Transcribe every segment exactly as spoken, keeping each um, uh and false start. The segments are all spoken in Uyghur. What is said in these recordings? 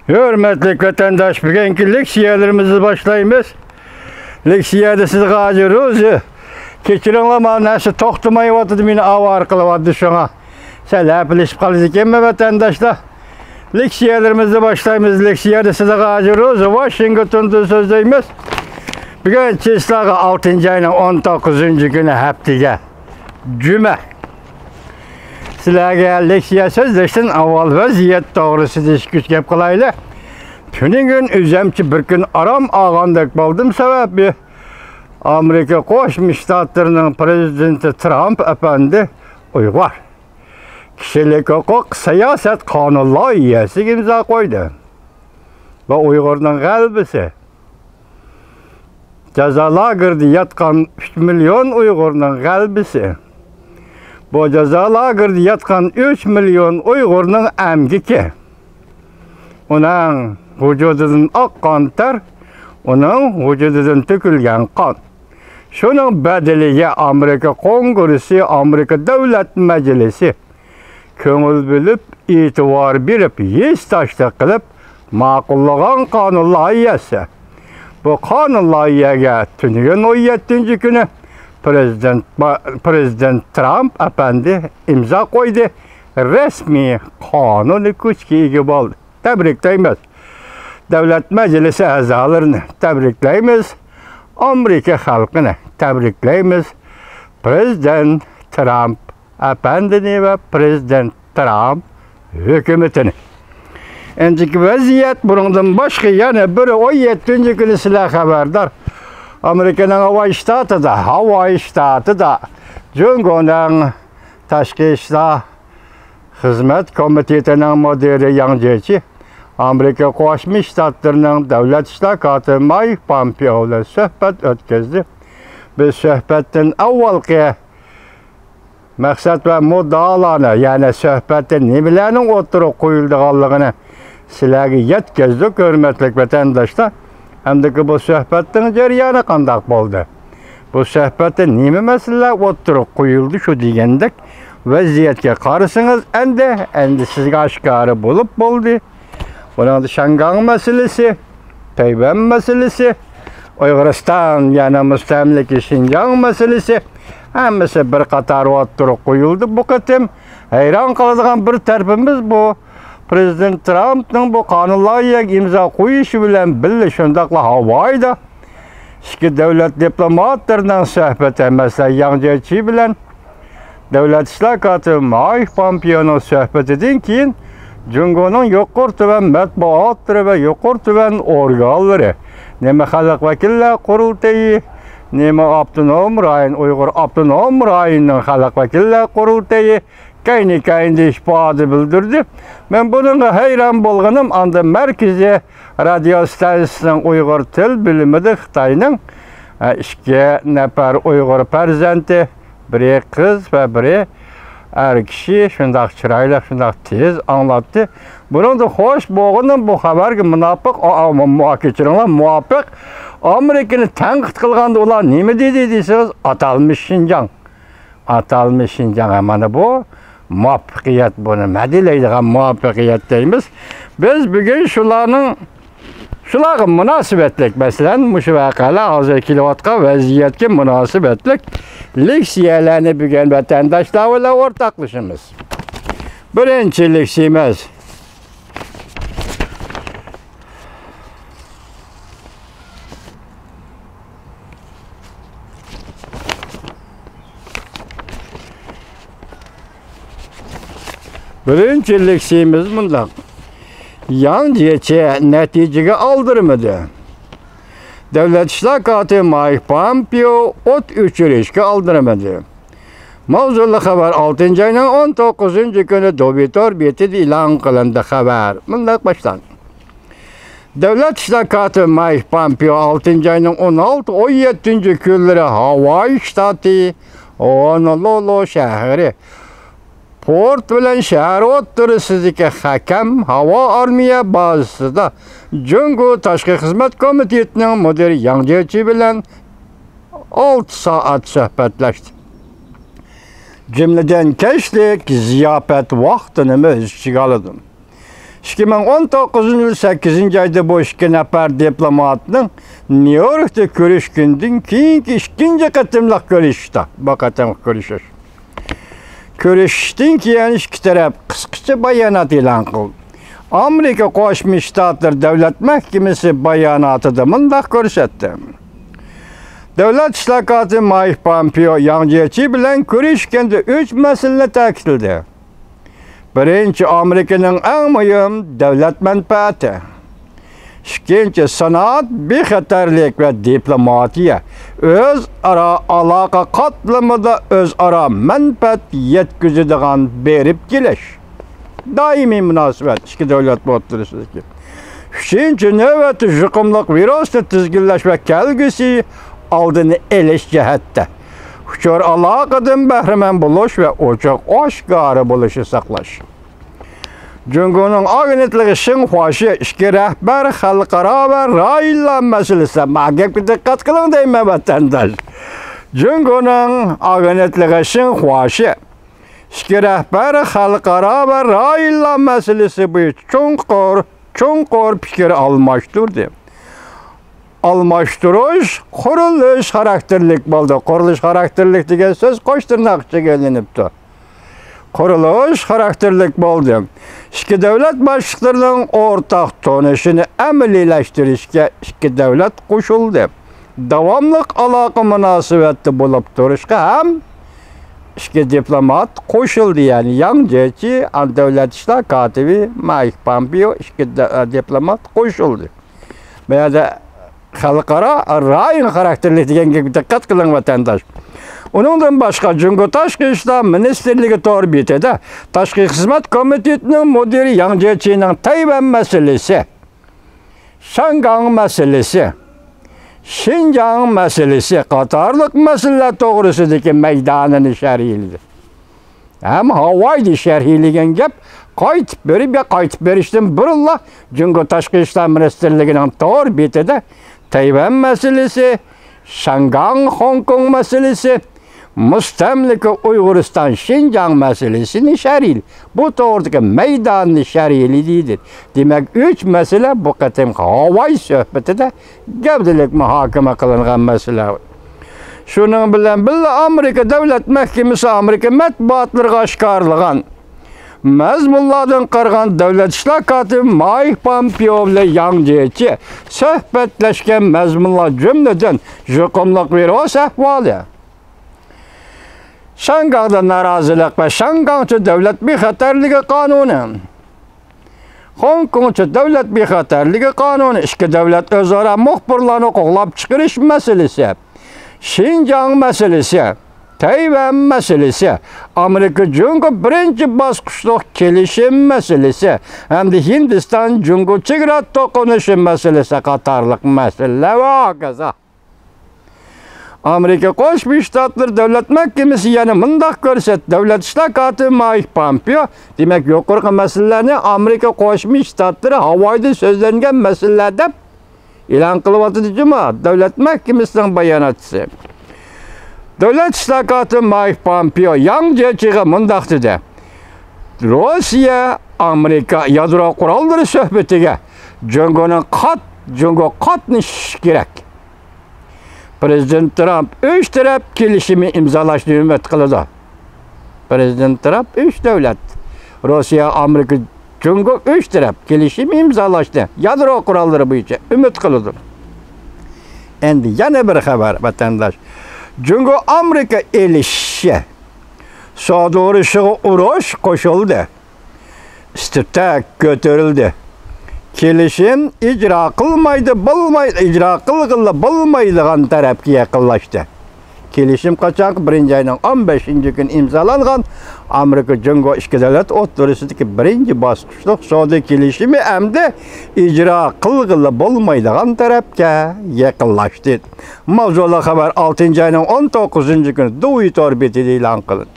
ھۆرمەتلىك ۋەتەنداش، بۈگۈنكى لېكسىيەلىرىمىزنى باشلايمىز. لېكسىيەدە سىزگە ھازىر روزى. كەچۈرۈڭلار، مانا نەرسە توختىمايۋاتىدۇ، مېنى ئاۋارە قىلىۋاتىدۇ شۇڭا. سەل ھەپىلىشىپ قالىدىكەنمەن ۋەتەنداشلار. لېكسىيەلىرىمىزنى باشلايمىز. لېكسىيەدە سىزگە ھازىر روزى، ۋاشىنگتوندىن سۆزلەيمىز. بۈگۈن چىسلاغا ئالتىنچى ئاينىڭ ئون توققۇزىنچى كۈنى، ھەپتىگە جۈمە. سىلەرگە لېكسىيە سۆزلەشتىن ئاۋۋال ۋەزىيەت توغرىسىدا ئىككى-ئۈچ گەپ قىلايلى. تۈنۈگۈن ئۆزەمچە بىر كۈن ئارام ئالغاندەك بولدۇم، سەۋەبى ئامېرىكا قوشما شتاتلىرىنىڭ پرېزىدېنتى ترامپ ئەپەندى ئۇيغۇر. كىشىلىك ھوقۇق سىياسەت قانۇن لايىھەسىگە ئىمزا قويدى. بۇ ئۇيغۇرنىڭ غەلىبىسى. جازا لاگېرىدا ياتقان ئۈچ مىليون ئۇيغۇرنىڭ غەلىبىسى. بۇ جازا لاگېرىدا ياتقان ئۈچ مىليون ئۇيغۇرنىڭ ئەمگىكى. ئۇنىڭ ۋۇجۇدىدىن ئاققان تەر، ئۇنىڭ ۋۇجۇدىدىن تۆكۈلگەن قان. شۇنىڭ بەدىلىگە ئامېرىكا قوڭگرېسسى، ئامېرىكا دۆلەت مەجلىسى كۆڭۈل بۆلۈپ، ئېتىبار بېرىپ، ھېسداشلىق قىلىپ ماقۇللىغان قانۇن لايىھەسى. بۇ قانۇن لايىھەگە تۈنۈگۈن ئون يەتتىنچى كۈنى پرېزىدېنت، پرېزىدېنت ترامپ ئەپەندى ئىمزا قويدى. رەسمىي قانۇنىي كۈچكە ئىگە بولدى. تەبرىكلەيمىز. دۆلەت مەجلىسى ئەزالىرىنى تەبرىكلەيمىز. ئامېرىكا خەلقىنى تەبرىكلەيمىز. پرېزىدېنت ترامپ ئەپەندىنى ۋە پرېزىدېنت ترامپ ھۆكۈمىتىنى. ئەمدىكى ۋەزىيەت بۇنىڭدىن باشقا يەنە بىر، ئون يەتتىنچى كۈنى سىلەر خەۋەردار. ئامېرىكىنىڭ ھاۋاي شتاتىدا، ھاۋاي شتاتىدا جۇڭگونىڭ تاشقى ئىشلار خىزمەت كومىتېتىنىڭ مۇدىرى ياڭ جيېچى ئامېرىكا قوشما شتاتلىرىنىڭ دۆلەت ئىشلار كاتىپى مايك پامپېئو بىلەن سۆھبەت ئۆتكۈزدى. بىز سۆھبەتتىن ئاۋۋالقى مەقسەت ۋە مۇددىئالارنى، يەنى سۆھبەتتە نېمىلەرنىڭ ئوتتۇرىغا قويۇلىدىغانلىقىنى سىلەرگە يەتكۈزدۇق، ھۆرمەتلىك ۋەتەنداشلار. ئەمدىكى بۇ سۆھبەتنىڭ جەريانى قانداق بولدى؟ بۇ سۆھبەتتە نېمە مەسىلىلەر ئوتتۇرىغا قويۇلدى؟ شۇ دېگەندەك ۋەزىيەتكە قارىسىڭىز، ئەمدى، ئەمدى سىزگە ئاشكارا بولۇپ بولدى. بۇنىڭدا شياڭگاڭ مەسىلىسى، تەيۋەن مەسىلىسى، ئۇيغۇرىستان، يەنى مۇستەملىكە شىنجاڭ مەسىلىسى، ھەممىسى بىر قاتار ئوتتۇرىغا قويۇلدى بۇ قېتىم. ھەيران قالىدىغان بىر تەرىپىمىز بۇ، پرېزىدېنت ترامپنىڭ بۇ قانۇن لايىھەگە ئىمزا قويۇشى بىلەن بىللە، شۇنداقلا ھاۋايدا ئىككى دۆلەت دىپلوماتلىرىنىڭ سۆھبىتى، مەسىلەن، ياڭ جيېچى بىلەن دۆلەت ئىشلار كاتىپى مايك پامپېئونىڭ سۆھبىتىدىن كېيىن، جۇڭگونىڭ يۇقىرى تۆۋەن مەتبۇئاتلىرى ۋە يۇقىرى تۆۋەن ئورگانلىرى، نېمە خەلق ۋەكىللەر قۇرۇلتىيى، نېمە ئاپتونوم رايون، ئۇيغۇر ئاپتونوم رايونىنىڭ خەلق ۋەكىللەر قۇرۇلتىيى كەينى-كەينىدە ئىپادە بىلدۈردى. مەن بۇنىڭغا ھەيران بولغىنىم، ئاندىن مەركىزىي رادىيو ستانسىسىنىڭ ئۇيغۇر تىل بۆلۈمىدە خىتاينىڭ، ئە، ئىككى نەپەر ئۇيغۇر پەرزەنتى، بىرى قىز ۋە بىرى ئەر كىشى شۇنداق چىرايلىق، شۇنداق تېز ئاڭلاتتى. بۇنىڭدا خوش بولغىنىم، بۇ خەۋەرگە مۇناپىق، ئا، ئا، مۇ-، مۇ-، كەچۈرۈڭلار، مۇۋاپىق ئامېرىكىنى تەنقىد قىلغاندا ئۇلار نېمە دېدى دېسىڭىز، ئاتالمىش شىنجاڭ. ئاتالمىش شىنجاڭ، مانا بۇ مۇۋەپپەقىيەت، بۇنى مەدھىيەلەيدىغان مۇۋەپپەقىيەت دەيمىز. بىز بۈگۈن شۇلارنىڭ، شۇلارغا مۇناسىۋەتلىك، مەسىلەن، مۇشۇ ۋەقەلەر، ھازىر كېلىۋاتقان ۋەزىيەتكە مۇناسىۋەتلىك لېكسىيەلەرنى بۈگۈن ۋەتەنداشلار بىلەن ئورتاقلىشىمىز. بىرىنچى لېكسىيەمىز. بىرىنچى لېكسىيىمىز مۇنداق. ياڭ جيېچى نەتىجىگە ئالدىرىمىدى. دۆلەت ئىشلار كاتىپى مايك پامپېئو ئوت ئۆچۈرۈشكە ئالدىرىمىدى. ماۋزۇلۇق خەۋەر ئالتىنچى ئاينىڭ ئون توققۇزىنچى كۈنى دوبى تور بېتىدە ئېلان قىلىندى. خەۋەر مۇنداق باشلاندى. دۆلەت ئىشلار كاتىپى مايك پامپېئو ئالتىنچى ئاينىڭ ئون ئالتە، ئون يەتتىنچى كۈنلىرى ھاۋاي شتاتى ھونولۇلۇ شەھىرى پورت بىلەن شەھەر ئوتتۇرىسىدىكى خەكەم ھاۋا ئارمىيە بازىسىدا جۇڭگو تاشقى خىزمەت كومىتېتىنىڭ مۇدىرى ياڭ جيېچى بىلەن ئالتە سائەت سۆھبەتلەشتى. جۈملىدىن كەچلىك زىياپەت ۋاقتىنىمۇ ئۆز ئىچىگە ئالىدۇ. ئىككى مىڭ ئون توققۇزىنچى يىل سەككىزىنچى ئايدا بۇ ئىككى نەپەر دىپلوماتنىڭ نيۇ يوركتا كۆرۈشكىنىدىن كېيىنكى ئىككىنچى قېتىملىق كۆرۈشۈشتە، بۇ قېتىمقى كۆرۈشۈش. كۆرۈشۈشتىن كېيىن ئىككى تەرەپ قىسقىچە بايانات ئېلان قىلدى. ئامېرىكا قوشما شتاتلىرى دۆلەت مەھكىمىسى باياناتىدا مۇنداق كۆرسەتتى: دۆلەت ئىشلار كاتىپى مايك پامپېئو ياڭ جيېچى بىلەن كۆرۈشكەندە ئۈچ مەسىلىنى تەكىتلىدى. بىرىنچى، ئامېرىكىنىڭ ئەڭ مۇھىم دۆلەت مەنپەئەتى. ئىككىنچى، سانائەت، بىخەتەرلىك ۋە دىپلوماتىيە، ئۆزئارا ئالاقە قاتلىمىدا ئۆزئارا مەنپەئەت يەتكۈزىدىغان بېرىپ كېلىش، دائىمىي مۇناسىۋەت ئىككى دۆلەت ئوتتۇرىسىدىكى. ئۈچىنچى نۆۋەتتە، يۇقۇملۇق ۋىرۇسنى تىزگىنلەش ۋە كەلگۈسى ئالدىنى ئېلىش جەھەتتە ئۇچۇر ئالاقىدىن بەھرىمەن بولۇش ۋە ئوچۇق ئاشكارا بولۇشنى ساقلاش. جۇڭگونىڭ ئاگېنتلىقى شىنخۇا ئىككى رەھبەر خەلقئارا ۋە رايونلار مەسىلىسى. مانا گەپكە دىققەت قىلىڭ دەيمەن، ۋەتەنداش. جۇڭگونىڭ ئاگېنتلىقى شىنخۇا ئىككى رەھبەر خەلقئارا ۋە رايونلار مەسىلىسى بويىچە چوڭقۇر، چوڭقۇر پىكىر ئالماشتۇردى. ئالماشتۇرۇش قۇرۇلۇش خاراكتېرلىك بولدى. قۇرۇلۇش خاراكتېرلىك دېگەن سۆز قوش تىرناق ئىچىگە ئېلىنىپتۇ. قۇرۇلۇش خاراكتېرلىك بولدى. ئىككى دۆلەت باشلىقلىرىنىڭ ئورتاق تونۇشىنى ئەمەلىيلەشتۈرۈشكە ئىككى دۆلەت قوشۇلدى. داۋاملىق ئالاقە مۇناسىۋەتتە بولۇپ تۇرۇشقا ھەم ئىككى دىپلومات قوشۇلدى. يەنى ياڭ جيېچى، ئان دۆلەت ئىشلار كاتىپى مايك پامپېئو، ئىككى دە-، دىپلومات قوشۇلدى. بۇ يەردە خەلقئارا رايون خاراكتېرلىك دېگەن گەپكە دىققەت قىلىڭ، ۋەتەنداش. ئۇنىڭدىن باشقا، جۇڭگو تاشقى ئىشلار مىنىستىرلىكى تور بېتىدە تاشقى خىزمەت كومىتېتىنىڭ مۇدىرى ياڭ جيېچىنىڭ تەيۋەن مەسىلىسى، شياڭگاڭ مەسىلىسى، شىنجاڭ مەسىلىسى قاتارلىق مەسىلىلەر توغرىسىدىكى مەيدانىنى شەرھلىدى. ھەم ھاۋايدا شەرھلىگەن گەپ قايتىپ بېرىپ يا قايتىپ بېرىشتىن بۇرۇنلا جۇڭگو تاشقى ئىشلار مىنىستىرلىكىنىڭ تور بېتىدە تەيۋەن مەسىلىسى، شياڭگاڭ، خوڭكوڭ مەسىلىسى، مۇستەملىكە ئۇيغۇرىستان، شىنجاڭ مەسىلىسىنى شەرھلىدى. بۇ توغرىدىكى مەيداننى شەرھلىدى. دېمەك، ئۈچ مەسىلە بۇ قېتىمقى ھاۋاي سۆھبىتىدە گەۋدىلىك مۇھاكىمە قىلىنغان مەسىلە. شۇنىڭ بىلەن بىللە، ئامېرىكا دۆلەت مەھكىمىسى ئامېرىكا مەتبۇئاتلىرىغا ئاشكارىلىغان مەزمۇنلاردىن قارىغان، دۆلەت ئىشلار كاتىپى مايك پامپېئو بىلەن ياڭ جيېچى سۆھبەتلەشكەن مەزمۇنلار جۈملىدىن يۇقۇملۇق ۋىرۇس ئەھۋالى، شياڭگاڭدا نارازىلىق ۋە شياڭگاڭچە دۆلەت بىخەتەرلىكى قانۇنى، خوڭكوڭچە دۆلەت بىخەتەرلىكى قانۇنى، ئىككى دۆلەت ئۆزئارا مۇخبىرلارنى قوغلاپ چىقىرىش مەسىلىسى، شىنجاڭ مەسىلىسى، تەيۋەن مەسىلىسى، ئامېرىكا جۇڭگو بىرىنچى باسقۇچلۇق كېلىشىم مەسىلىسى ھەمدە ھىندىستان جۇڭگو چېگرا توقۇنۇشى مەسىلىسى قاتارلىق مەسىلىلەر ۋە ھاكازا. ئامېرىكا قوشما شتاتلىرى دۆلەت مەھكىمىسى يەنە مۇنداق كۆرسەتتى، دۆلەت ئىشلار كاتىپى مايك پامپېئو، دېمەك، يۇقىرىقى مەسىلىلەرنى ئامېرىكا قوشما شتاتلىرى ھاۋايدا سۆزلەنگەن مەسىلىلەر دەپ ئېلان قىلىۋاتىدۇ جۇمۇ، دۆلەت مەھكىمىسىنىڭ باياناتچىسى. دۆلەت ئىشلار كاتىپى مايك پامپېئو ياڭ جيېچىغا مۇنداق دېدى، روسىيە، ئامېرىكا يادرو قوراللىرى سۆھبىتىگە جۇڭگونىڭ قات-، جۇڭگو قاتنىشىشى كېرەك. پىرېزىدېنت ترامپ ئۈچ تەرەپ كېلىشىمى ئىمزالاشنى ئۈمىد قىلىدۇ. پىرېزىدېنت ترامپ ئۈچ دۆلەت، روسىيە، ئامېرىكا، جۇڭگو ئۈچ تەرەپ كېلىشىم ئىمزالاشنى يادرو قوراللىرى بويىچە ئۈمىد قىلىدۇ. ئەمدى يەنە بىر خەۋەر، ۋەتەنداش. جۇڭگو ئامېرىكا ئېلىشىشى سودا ئۇرۇشىغا ئۇرۇش قوشۇلدى. ئىستىپتەك كۆتۈرۈلدى. كېلىشىم ئىجرا قىلمايدۇ، بولماي-، ئىجرا قىلغىلى بولمايدىغان تەرەپكە يېقىنلاشتى. كېلىشىم قاچانقى؟ بىرىنچى ئاينىڭ ئون بەشىنچى كۈنى ئىمزالانغان ئامېرىكا جۇڭگو ئىككى دۆلەت ئوتتۇرىسىدىكى بىرىنچى باسقۇچلۇق سودا كېلىشىمى ئەمدى ئىجرا قىلغىلى بولمايدىغان تەرەپكە يېقىنلاشتى. ماۋزۇلۇق خەۋەر ئالتىنچى ئاينىڭ ئون توققۇزىنچى كۈنى دۇۋى تور بېتىدە ئېلان قىلىندى.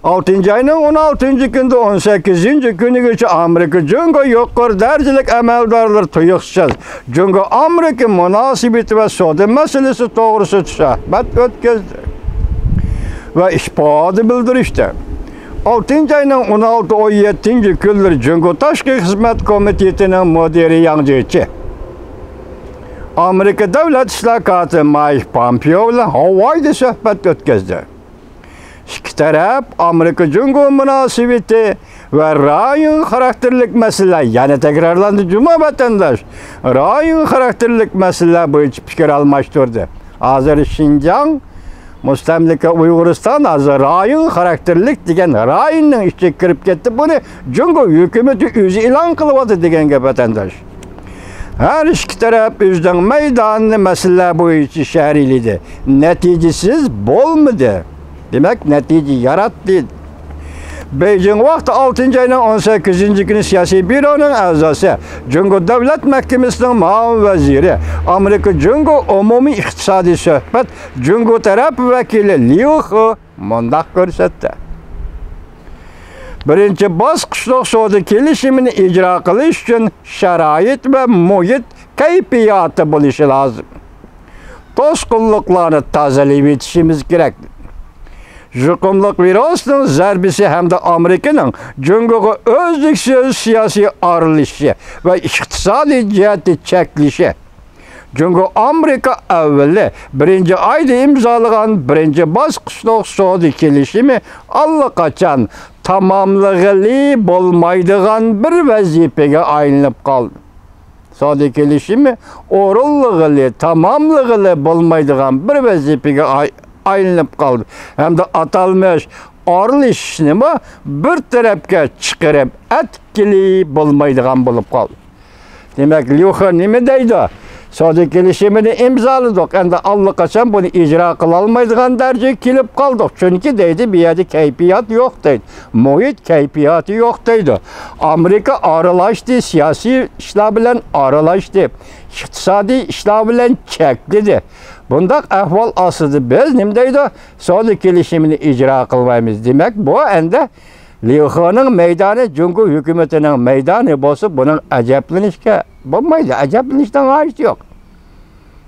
ئالتىنچى ئاينىڭ ئون ئالتىنچى كۈنىدىن ئون سەككىزىنچى كۈنىگىچە ئامېرىكا جۇڭگو يۇقىرى دەرىجىلىك ئەمەلدارلىرى تۇيۇقسىز جۇڭگو ئامېرىكا مۇناسىۋىتى ۋە سودا مەسىلىسى توغرىسىدا سۆھبەت ئۆتكۈزدى ۋە ئىپادە بىلدۈرۈشتى. ئالتىنچى ئاينىڭ ئون ئالتە، ئون يەتتىنچى كۈنلىرى جۇڭگو تاشقى خىزمەت كومىتېتىنىڭ مۇدىرى ياڭ جيېچى ئامېرىكا دۆلەت ئىشلار كاتىپى مايك پومپېئو بىلەن ھاۋايدا سۆھبەت ئۆتكۈزدى. ئىككى تەرەپ ئامېرىكا جۇڭگو مۇناسىۋىتى ۋە رايون خاراكتېرلىك مەسىلىلەر، يەنە تەكرارلاندى جۇمۇ ۋەتەنداش، رايون خاراكتېرلىك مەسىلىلەر بويىچە پىكىر ئالماشتۇردى. ھازىر شىنجاڭ، مۇستەملىكە ئۇيغۇرىستان ھازىر رايون خاراكتېرلىك دېگەن رايوننىڭ ئىچىگە كىرىپ كەتتى. بۇنى جۇڭگو ھۆكۈمىتى ئۆزى ئېلان قىلىۋاتىدۇ دېگەن گەپ، ۋەتەنداش. ھەر ئىككى تەرەپ ئۆزىنىڭ مەيدانىنى مەسىلىلەر بويىچە شەھەرلىدى. نەتىجىسىز بولمىدى. دېمەك، نەتىجە ياراتتى. بېيجىڭ ۋاقتى ئالتىنچى ئاينىڭ ئون سەككىزىنچى كۈنى سىياسىي بيۇرونىڭ ئەزاسى، جۇڭگو دۆلەت مەھكىمىسىنىڭ مۇئاۋىن ۋەزىرى، ئامېرىكا جۇڭگو ئومۇمىي ئىقتىسادىي سۆھبەت جۇڭگو تەرەپ ۋەكىلى ليۇ خې مۇنداق كۆرسەتتى. بىرىنچى باسقۇچلۇق سودا كېلىشىمىنى ئىجرا قىلىش ئۈچۈن شارائىت ۋە مۇھىت كەيپىياتى بولۇشى لازىم. توسقۇنلۇقلارنى تازىلىۋېتىشىمىز كېرەك. يۇقۇملۇق ۋىرۇسنىڭ زەربىسى ھەمدە ئامېرىكىنىڭ جۇڭگوغا ئۈزلۈكسىز سىياسىي ئارىلىشىشى ۋە ئىقتىسادىي جەھەتتە چەكلىشى. جۇڭگو ئامېرىكا ئەۋۋىلى بىرىنچى ئايدا ئىمزالىغان بىرىنچى باسقۇچلۇق سودا كېلىشىمى ئاللىقاچان تاماملىغىلى بولمايدىغان بىر ۋەزىپىگە ئايلىنىپ قالدى. سودا كېلىشىمى ئورۇنلىغىلى، تاماملىغىلى بولمايدىغان بىر ۋەزىپىگە ئاي-، ئايلىنىپ قالدى. ھەمدە ئاتالمىش ئارىلىشىشنىمۇ بىر تەرەپكە چىقىرىپ ئەتكىلى بولمايدىغان بولۇپ قالدى. دېمەك، ليۇ خې نېمە دەيدۇ؟ سودا كېلىشىمىنى ئىمزالىدۇق، ئەمدى ئاللىقاچان بۇنى ئىجرا قىلالمايدىغان دەرىجىگە كېلىپ قالدۇق. چۈنكى دەيدۇ، بۇ يەردە كەيپىيات يوق دەيدۇ. مۇھىت كەيپىياتى يوق دەيدۇ. ئامېرىكا ئارىلاشتى، سىياسىي ئىشلار بىلەن ئارىلاشتى، ئىقتىسادىي ئىشلار بىلەن چەكلىدى. بۇنداق ئەھۋال ئاستىدا بىز نېمە دەيدۇ؟ سودا كېلىشىمىنى ئىجرا قىلمايمىز. دېمەك، بۇ ئەمدى ليۇ خېنىڭ مەيدانى، جۇڭگو ھۆكۈمىتىنىڭ مەيدانى بولسا، بۇنىڭ ئەجەبلىنىشكە بولمايدۇ. ئەجەبلىنىشنىڭ ھاجىتى يوق.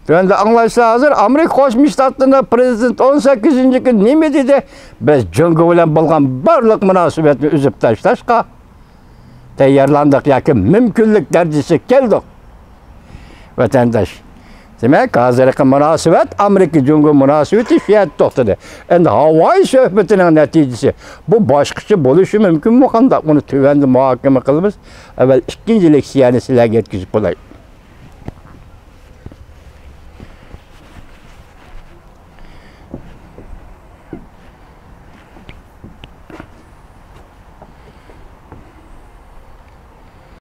تۆۋەندە ئاڭلايسىلەر ھازىر، ئامېرىكا قوشما شتاتلىرىنىڭ پرېزىدېنتى ئون سەككىزىنچى كۈنى نېمە دېدى؟ بىز جۇڭگو بىلەن بولغان بارلىق مۇناسىۋەتنى ئۈزۈپ تاشلاشقا تەييارلاندۇق ياكى مۇمكىنلىك دەرىجىسىگە كەلدۇق. ۋەتەنداش، دېمەك، ھازىرقى مۇناسىۋەت ئامېرىكا جۇڭگو مۇناسىۋىتى شۇ يەردە توختىدى. ئەمدى ھاۋاي سۆھبىتىنىڭ نەتىجىسى، بۇ باشقىچە بولۇشى مۇمكىنمۇ قانداق؟ ئۇنى تۆۋەندە مۇھاكىمە قىلىمىز. ئەۋۋەل ئىككىنچى لېكسىيەنى سىلەرگە يەتكۈزۈپ قوياي.